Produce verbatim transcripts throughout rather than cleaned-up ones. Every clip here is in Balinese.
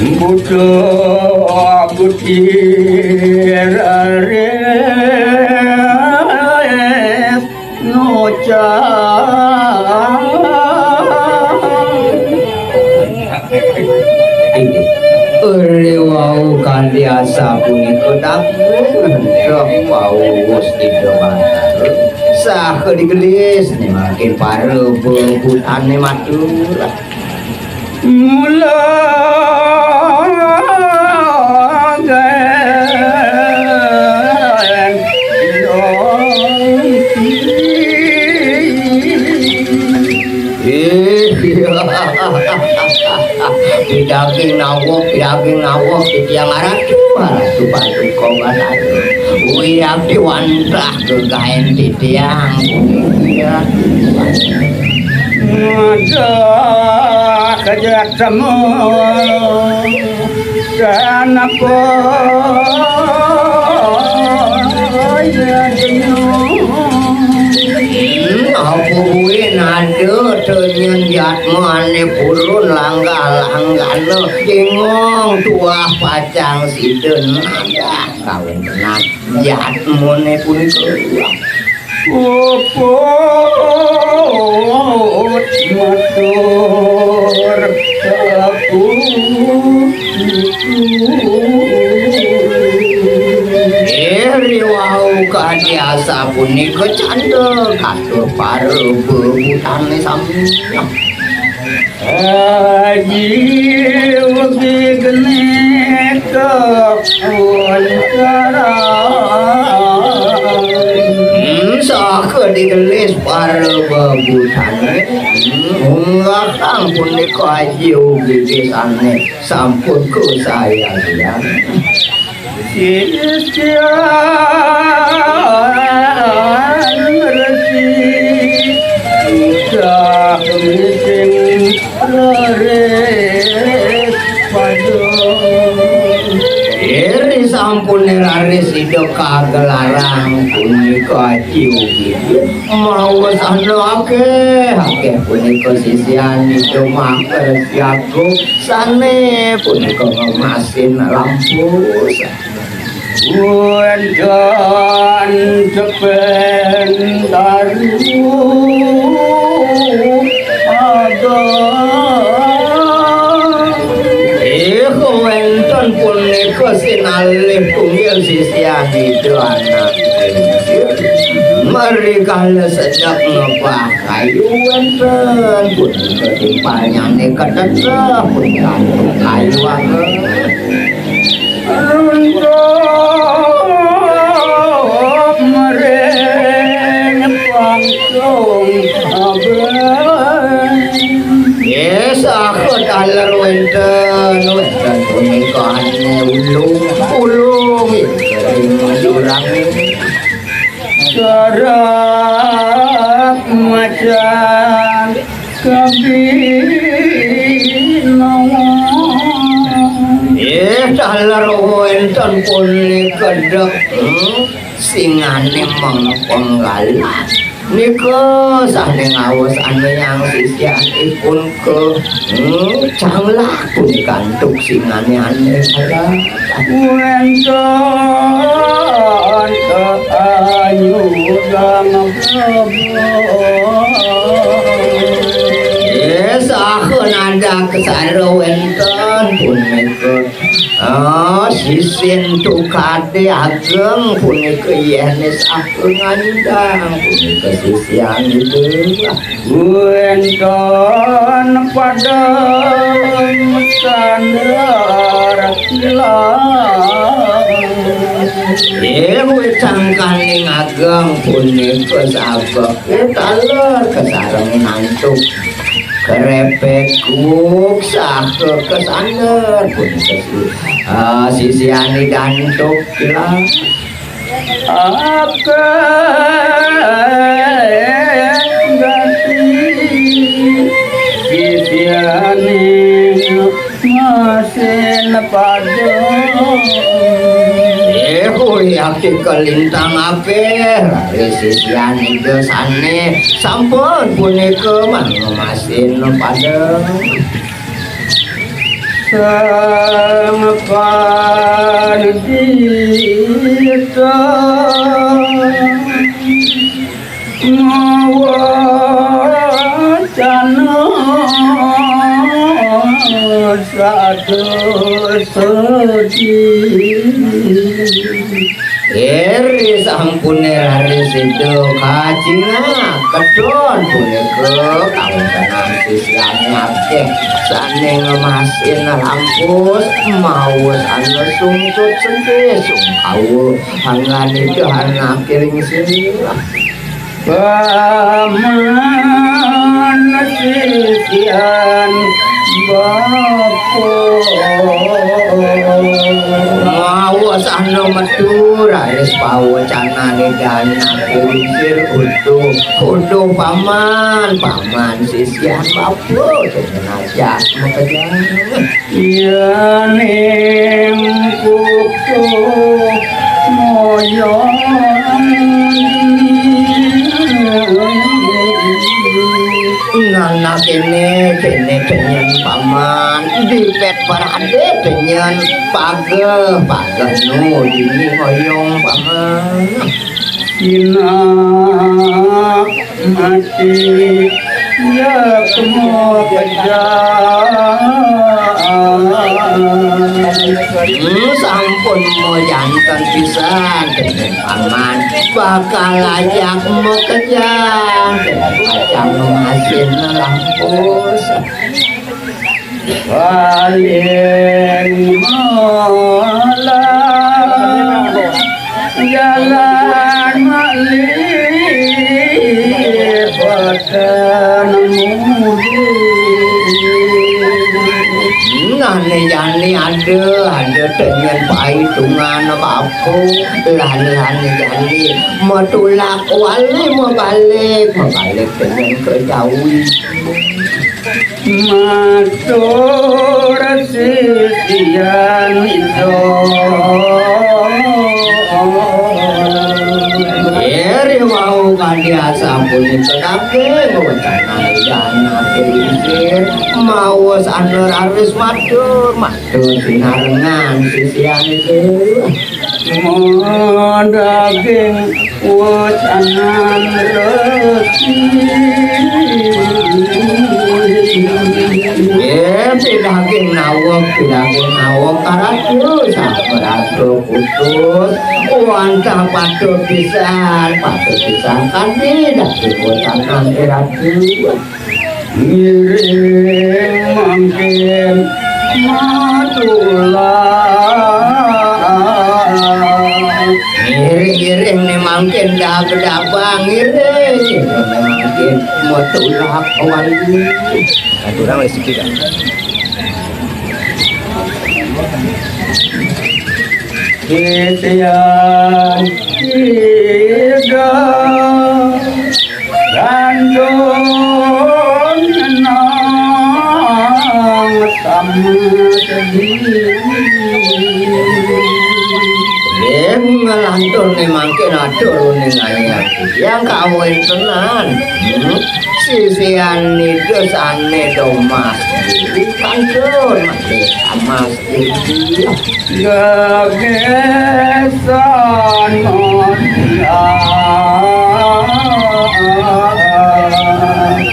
Buta butiraris ngucap. Ri wau kanthi asapunika, dados wau Ida Batara saha digelis nemakin para bebutane matur. Mula Pidaging nawuh, pidaging nawuh, titiang aratu, aratu paduka wasana. Wiakti wantah gegaen titiang. Iya. Madah kajaksama. Kenapa ya jenuh? Hmm, apa kuwi nada tenyen jatmane purun langga-langgana. Bengong tuah pacang sida nadah kawin tenan. Jatmane punika. Puput matur sapunika. Eh, riwau kadi asapunika canda katur para bebutane sami. Aji ugi genit kawancara. Hmm, saha digelis para bebutane. Hmm, unggah sampun nika aji ugi gesane sampun kusayang. Sisian Resi Ida Kemising Raris Padung. Iri sampune raris Ida kagelarang punika aji ugi. Mawa sanda akeh, akeh punika sisian Ida Makar Siagung sane punika ngemasin lampus. Wonten Cependari Agung. Eh, wonten punika sinalih tunggil sisian Ida Anak. Mrikala sedek ngebah kayu wonten punika timpalnyane ketetreh punika kayu ageng. Runtuh mering pangkung abeng. Nggih, saha taler wenten, wenten punika ane ulung, ulung ing Madurang. Sarap macan kabinawa. Eh, taler wenten punika dek, hmm, singane mengpenggalan. Nika sane ngaos ane yang sisianipun ke, hmm, canglah punika antuk singane ane salah. Wenten keanyudang Prabu. Eh, saha nanda kesara wenten punika. Ah, sisin tukade ageng punika yene saha nganyudang punika sisian itu. Wenten padang sandar kilang. Dewe cangkaning ageng punika sabek taler kesarengin antuk. Kerepek guk saha kesandar punika si-, ah, sisian dantuk kilang. Akan ganti sisiane masin padung. Eh, hui, ati kalintang apih, raris sisian Ida sane sampun punika mangemasin padung. Sang pandita mawacana sadosodi. Iri sampune raris sida kajingak kedon punika kawontenan sisian akeh sane ngemasin lampus mawa sane sungsut senti sungkawa angganita anake ring sira. Paman sisian bapa. Mawa sahana metu raris pawacanane danak kulisir utuh. Utuh paman, paman sisian bapa. Jenajah makejang. Yaning kukuh moyong. Nana kene, kene kenyen paman, dipet parade kenyen pageh, pageh nu dini moyong paman. Sinak mati ya kemo kejang. Hmm, sampun mo janten pisan, paman bakal ajak mo kejang, ajak mo masin lampus. Paling malah jalan malih boten mudi. Nah, ne jani ada, ada tenyen paitungan bapa. Lah, lah, ne jani matulak wali mabalik, mabalik tenyen ka Jawi. Matur sisian ida. Iri wau kadi asapunika daging wecanan jana pingsir. Maos anu raris matur, matur sinarengan sisian ida. Daging wecanan resi. Eh, pidaging nawek, pidaging nawek, karatu, sampurasu putus. Wantah patut pisan, patut pisan kadi daging wecanan iratu. Ngiring mangkin matulak. Ngiring-ngiring ne mangkin dab-dabang, ngiring. Ngiring ne mangkin matulak wali. Aturang rezeki kan. Titian tiga. Randun nang sama sedih. Yen ngelantur ne mangkin atur ning ayang. Yang kawin tenan. Hmm? Sisian nidus ane domas. Diri kantur masih sama sedih. Gegesan.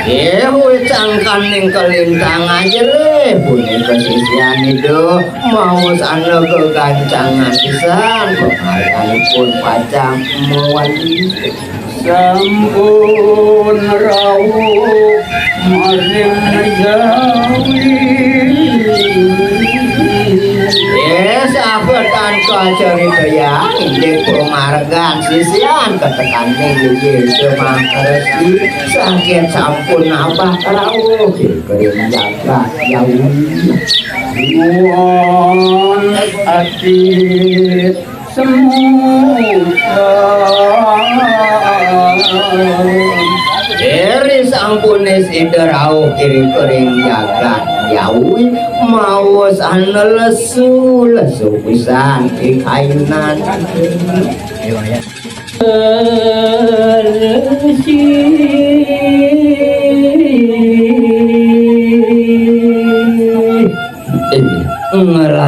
Eh, wit sangkaning kalintang ajrih, punika sisian ida, maos ana gegancangan pisan, pamarganipun pacang mawali. Sampun rauh maring Jawi. Eh, sabetan kacaritayang inggih pamargan sisian katekaning inggih Semangka Resi, saking sampun nabah rauh ing jagat Jawi. Nuwun ati semuka. Eri sampune sida rauh iri kering jagat Jawi, maos ana lesu, lesu pisan pikayunan. Resi.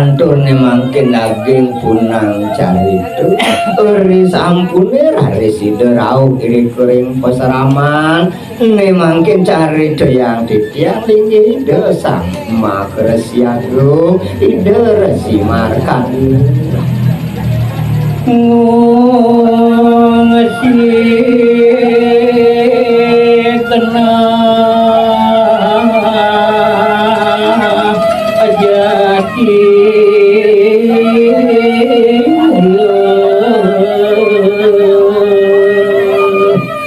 Anturne mangkin daging punang carita. Ri sampune raris Ida rauh irika ring pasraman, ne mangkin caritayang titiang linggih Ida Sang Maha Siaga, Ida Resi Markanda. Ngungsi genah jati mula.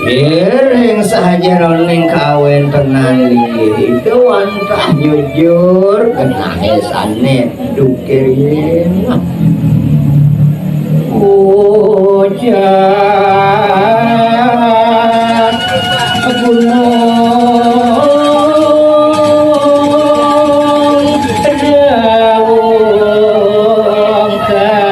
Iring sajeroning kawentenan linggih Ida wantah jujur genahe sane duke riin. Ujar Gunung Dawung Kawu.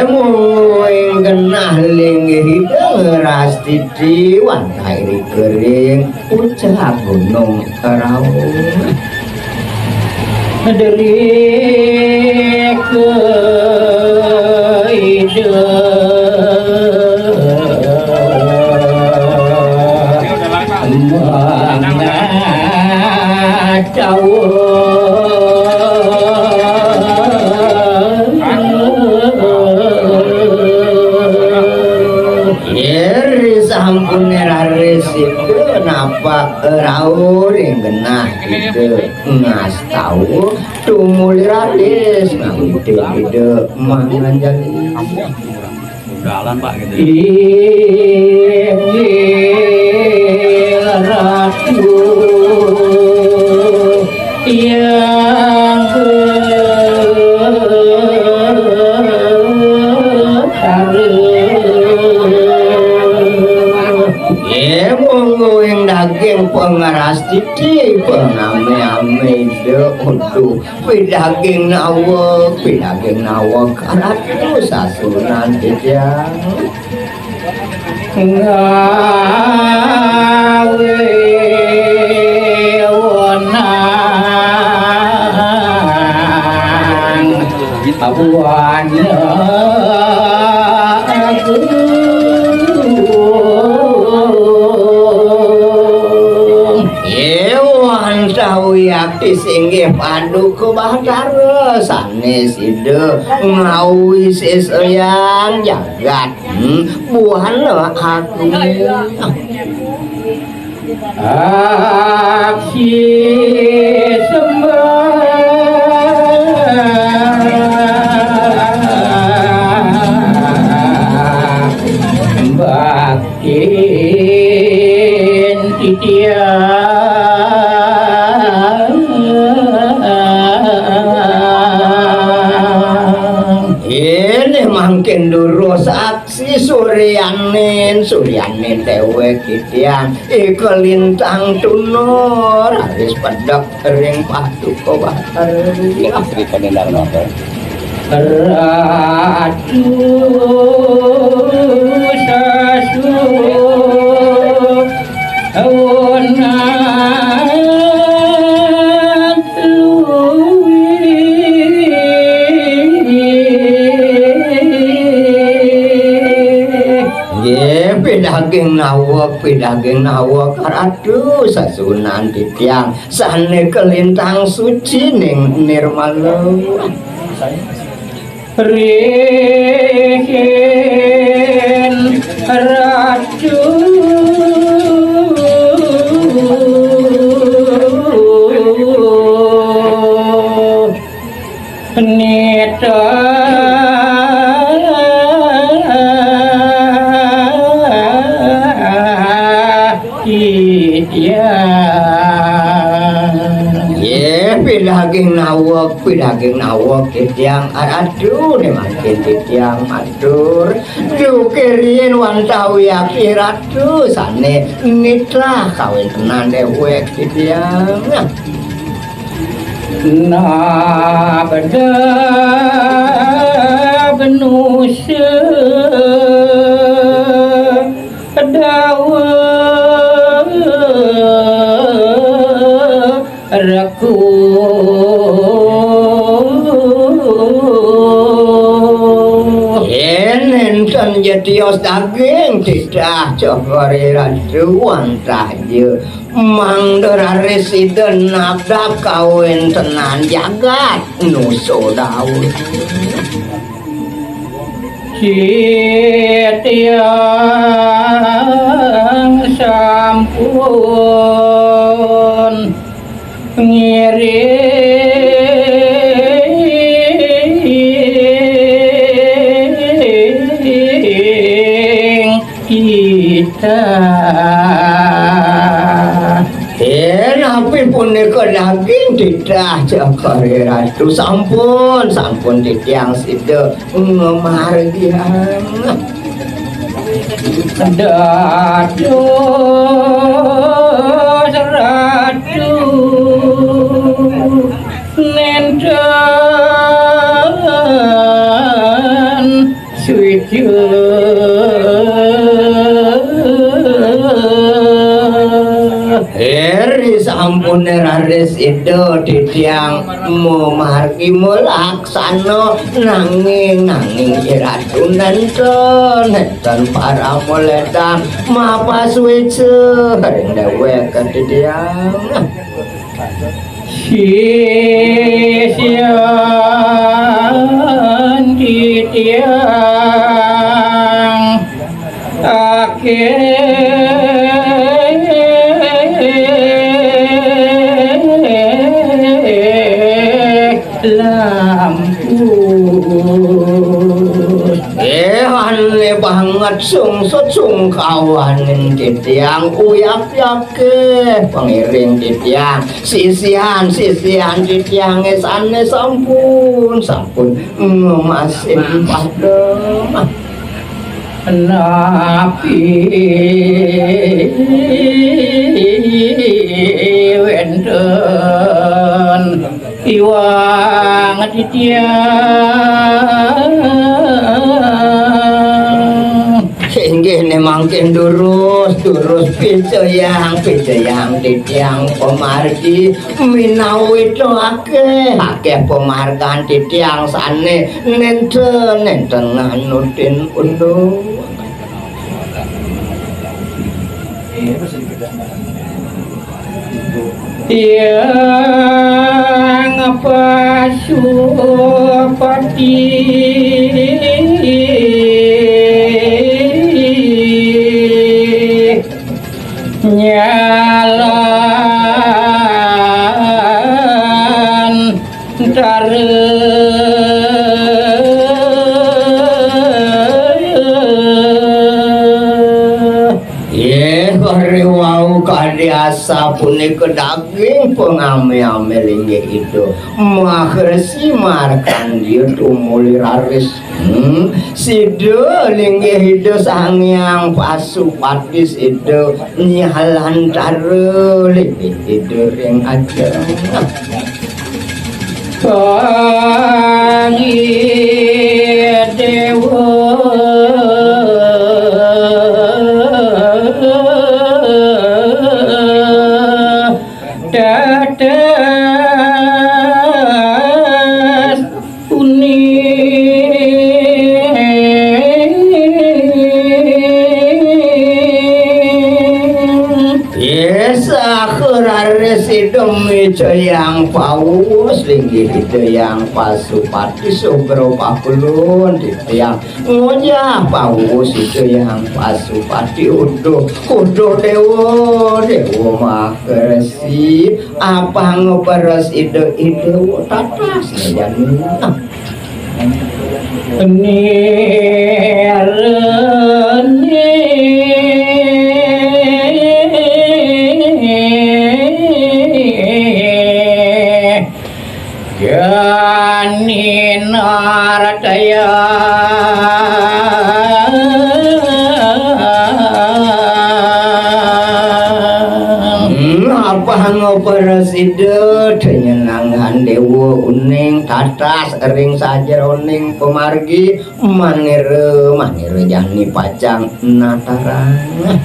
Mungguing genah linggih Ida ngrastiti wantah irika ring pucak Gunung Raung. Derika Ida mangacawa. Yen sampune raris Ida napak rauh ring genah Ida ngastawa, tumuli raris ngawiti Ida manganjali. Dalan, Pak, gitu. Inggih Ratu Hyang Betara. Nggih, monggo ing daging pangrastiti, pangame-ame Ida. Aduh, pidaging nawa, pidaging nawa, karatu sasunan titiang. Ngawi wenang Buana Agung. Ewan sawi akti singgih Paduka Batara sane sida ngawi sesayang jagat. Hmm, Buana Agung. Aksi sembah baktin titiang. Ini mangkin durus aksi suryanin, suryanin dewek titiang. Ika lintang tuna raris pedek ring Paduka Batara. Ratu Sasuhunan Luwih. Nggih, pidaging nawek, pidaging nawek, Ratu Sasuhunan titiang sane kalintang suci ning nirmala. Rihin Ratu Nita titiang. Nggih, pidaging nawek, pidaging nawek titiang. Ratu ne mangkin titiang matur. Duke riin wantah wiakti Ratu sane nitah kawentenan dewek titiang. Nabda benusa Dawuh Yén énten ja tios daging titah cokor i ratu wantah ja mangda raris sida nabdab kawéntenan jagat nusa daur. Titiang sampun ngiring titah. Yén napi punika daging titah cokor i ratu, sampun, sampun titiang sida ngamargiang. Dados ratu nénten suci. Ri sampuné raris sida titiang mamargi malak sana, nanging, nanging i ratu nénten, nénten parama ledang mapasuéca ring déwék titiang. Sisian titiang akéh lampus. Eh, ané banget sungsut sungkawaning titiang, uyap-yaké pangiring titiang, sisian-sisian titiangé sané sampun, sampun ngemasin padem. Napi wénten iwang titiang. Inggih, né mangkin durus, durus picayang, picayang titiang pamargi minawita akéh, akéh pamargan titiang sané nénten, nénten nganutin unduk. Yang Pasupati nyalan tara. Yeh, kari wau kadi asapunika daging pangami-ami linggih Ida. Maharsi Markandia tumuli raris. Hmm, sida linggih Ida Sang Hyang Pasupati sida nyalantara linggih Ida ring ajeng. Pangi déwa tetes kuning. Yesa keraris idem icayang paus linggih idayang pasupati subro pakulun titiang ngojah paus idayang pasupati uduh uduh dewa dewa makeresi. Apang beres ide-ide tatas ngajani. Nirene. Jani nartaya. Hmm, apang prasida nyenangan dewa uning tatas ring sajeroning pamargi manira, manira jani pacang natarang.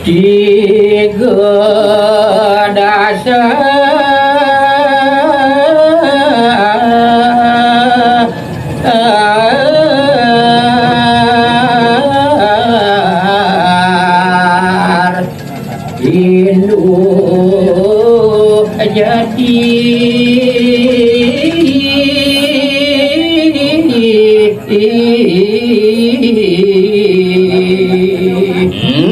Tiga dasa Indu jadi.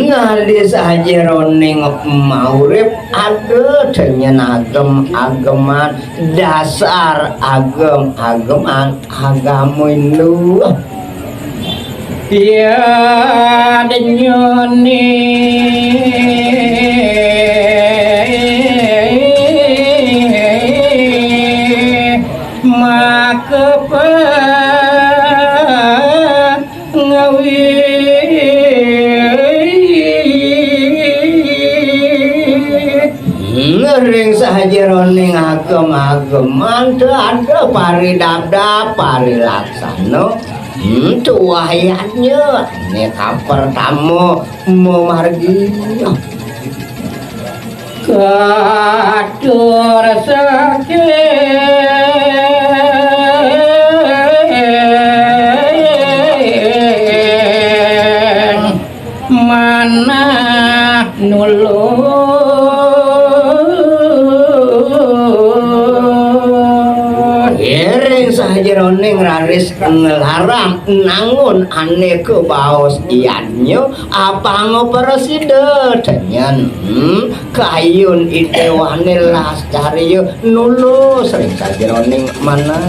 Ngalih sajeroning maurip ada tenyen agem-ageman, dasar agem-ageman agama Hindu. Ya denyone maka pangawi. Ring sajeroning agem-ageman teu ada paridabdab, parilaksana. Hmm, tuah yadnya. Ini kapertama memargi. Katur saking manah nulung. Iring sajeroning raris ngelarang nangun ane kebaos iadnya apang prasida tenyen. Hmm, kayun idewane las carya nulus ring sajeroning manah.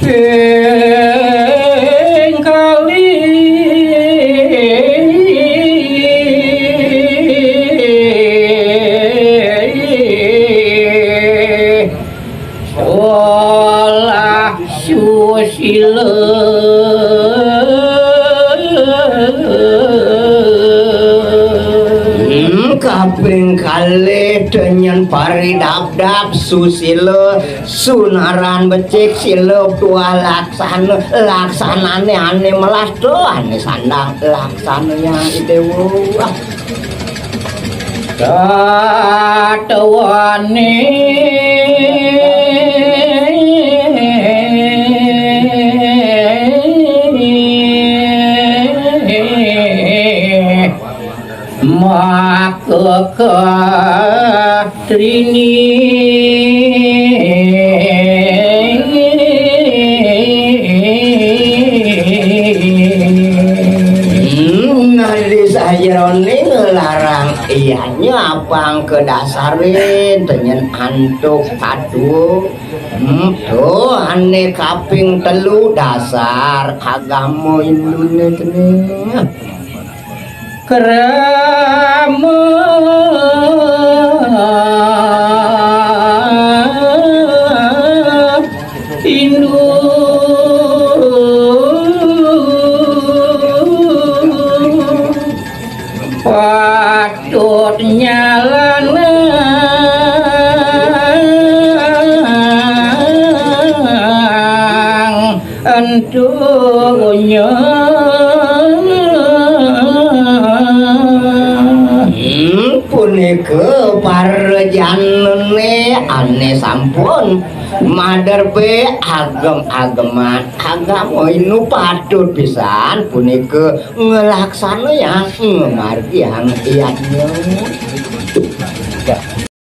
Ping kalih olah susila. Hmm, kaping kalih tenyen paridabdab susila. Sunaran becik sila tuah laksana, laksanane ane melas to ane sandang laksana yang idewa. Katawane maka katrini. Hmm, nah, di sajeroning larang iyanya apang kedasarin tenyen antuk patuh. Hmm, tuh ane kaping telu dasar agama Hindune teneng. Krama Hindu patut nyalanang entunya. Hmm, punika para janane ane sampun maderbe agem-ageman agama Hindu patut pisan punika ngelaksanayang ngamargiang yadnya.